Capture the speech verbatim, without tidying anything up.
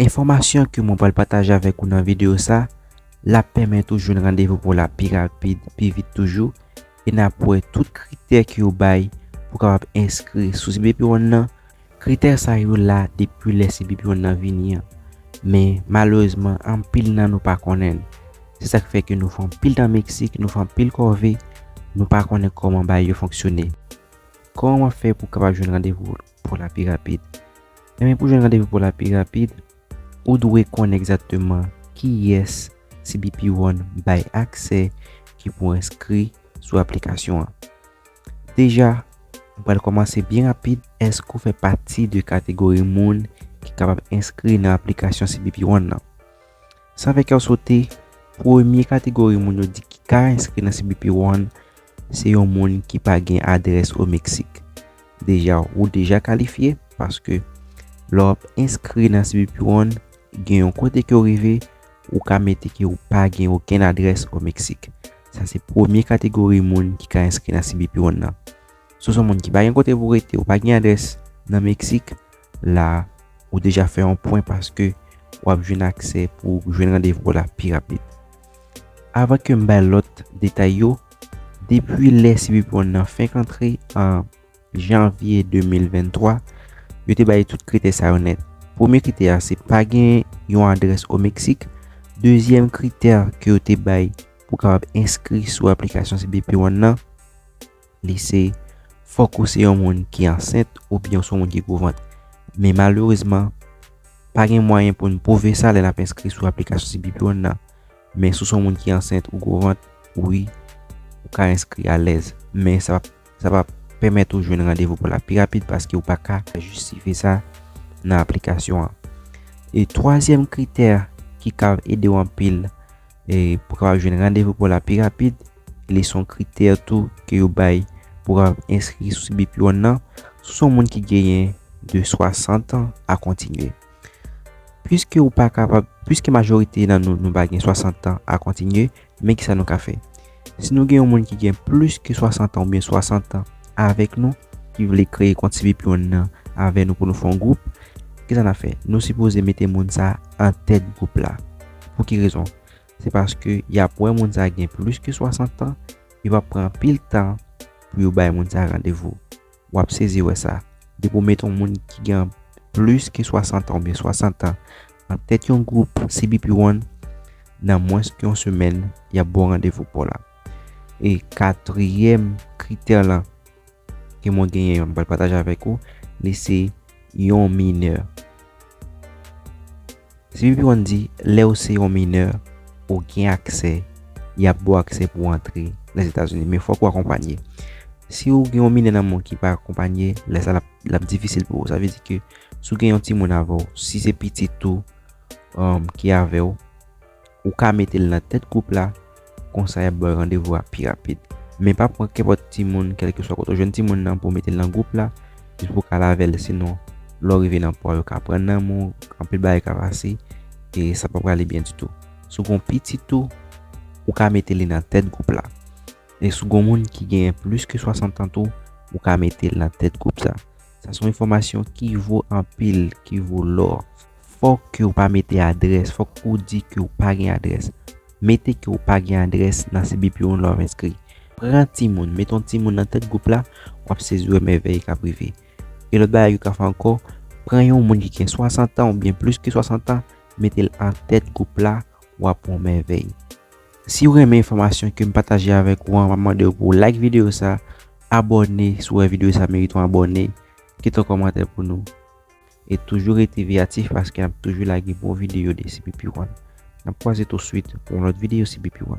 Enfòmasyon ke mwen pral pataje avèk ou nan videyo sa, l ap pèmèt ou jwenn randevou pou w la pi rapid, pi vit toujou, e n ap wè tout kritè ke yo bay pou w kapab enskri sou C B P One nan. Kritè sa yo la depi lè C B P One nan vini an. Men, malerezman, anpil nan nou pa konnen l. Se sa k fè ke nou fè anpil tan Meksik, nou fè anpil kòve, nou pa konnen kòman bagay yo fonksyone. Kòman w ap fè pou w kapab jwenn randevou pou w la pi rapid? Ebyen, pou jwenn randevou pou w la pi rapid, ou dwe konnen egzakteman kiyès C B P One bay aksè ki pou enskri sou aplikasyon an. Deja, m pral kòmanse byen rapid. Èske w fè pati de kategori moun ki kapab enskri nan aplikasyon C B P One nan? San fè kè w sote, premye kategori moun yo di ki ka enskri nan C B P One, se yon moun ki pa gen adrès o Meksik. Deja, ou deja kalifye, paske lè w ap enskri nan C B P One, gen yon kote ke w rive, ou ka mete ke ou pa gen okenn adrès o Meksik. Sa se premye kategori moun ki ka enskri nan C B P One nan. Si w se yon moun ki pa gen kote pou w rete, ou pa gen adrès nan Meksik, la, ou deja fè yon pwen paske w ap jwenn aksè pou w jwenn randevou w la pi rapid. Avan ke m bay lòt detay yo, depi lè C B P One nan fenk antre an janvye de mil venntwa, yo te bay tout kritè sa yo nèt. Premye kritè a se pa gen yon adrès o Meksik. Dezyèm kritè ke yo te bay pou kapab enskri sou aplikasyon C B P One nan, li se fòk ou se yon moun ki ansent oubyen ou se yon moun ki gwo vant. Men malerezman, pa gen mwayen pou n pwouve sa lè n ap enskri sou aplikasyon C B P One nan. Men si w se yon moun ki ansent ou gwo vant, wi, ou ka enskri alèz. Men sa p ap, sa p ap pèmèt ou jwenn randevou pou la pi rapid paske ou pa ka jistifye sa nan aplikasyon an. E twazyèm kritè ki ka ede w anpil, e pou kapab jwenn randevou pou la pi rapid, li se yon kritè tou ke yo bay pou kapab enskri sou C B P One nan, si w se yon moun ki genyen de swasant an a kontinye. Piske ou pa kapab, piske majorite nan nou, nou pa gen swasant an a kontinye, men kisa nou ka fè? Si nou gen yon moun ki gen plis ke swasant an oubyen swasant an avèk nou, ki vle kreye kont C B P One nan avè nou pou nou fè yon gwoup, kisa n ap fè? Nou sipoze mete moun sa an tèt gwoup la. Pou ki rezon? Se paske y ap wè moun sa gen plis ke swasant an, e p ap pran anpil tan pou yo bay moun sa randevou. W ap sezi wè sa. Depi w met yon moun ki gen plis ke swasant an oubyen swasant an an tèt yon gwoup C B P One, nan mwens ke yon semèn, y ap ba w randevou pa w la. E katriyèm kritè lan ke mwen genyen, mwen pral pataje avèk ou, li se yon minè. C B P One di, lè w se yon minè, ou gen aksè, y ap ba w aksè pou w antre Lèzetazini, men fòk ou akonpanye. Si w gen yon minè nan men w ki pa akonpanye, lè sa l ap, l ap difisil pou ou. Sa vle di ke si w gen yon timoun avè w, si se pitit ou, um, ki avè w, ou ka mete l nan tèt gwoup la, konsa y ap ba w randevou a pi rapid. Men pa pran kenpòt timoun, kèlkeswa kote w jwenn timoun nan pou w mete l nan gwoup la, jis pou w ka lave l, sinon, lè w rive nan pò a, yo ka pran nan men w, anpil bagay ka pase, e sa pa prale byen ditou. Si w gen yon pitit tou, ou ka mete li nan tèt gwoup la. E si w gen yon moun ki genyen plis ke swasant an tou, ou ka mete l nan tèt gwoup sa. Sa se yon enfòmasyon ki vo anpil, ki vo lò. Fòk ke w pa mete adrès, fòk ou di ke w pa gen adrès. Mete ke w pa gen adrès nan C B P One lè w ap enskri. Pran timoun, mete yon timoun nan tèt gwoup la, w ap sezi wè mèvèy k ap rive. E lòt bagay ou ka fè ankò, pran yon moun ki gen swasant an oubyen plis ke swasant an, mete l an tèt gwoup la, w ap wè yon mèvèy. Si w renmen enfòmasyon ke m pataje avèk ou an, m ap mande w pou w like videyo sa, abòne si w wè videyo sa merite yon abòne, kite yon kòmantè pou nou. E toujou rete veyatif paske n ap toujou lage bon videyo de C B P One. N ap kwaze touswit pou yon lòt videyo C B P One.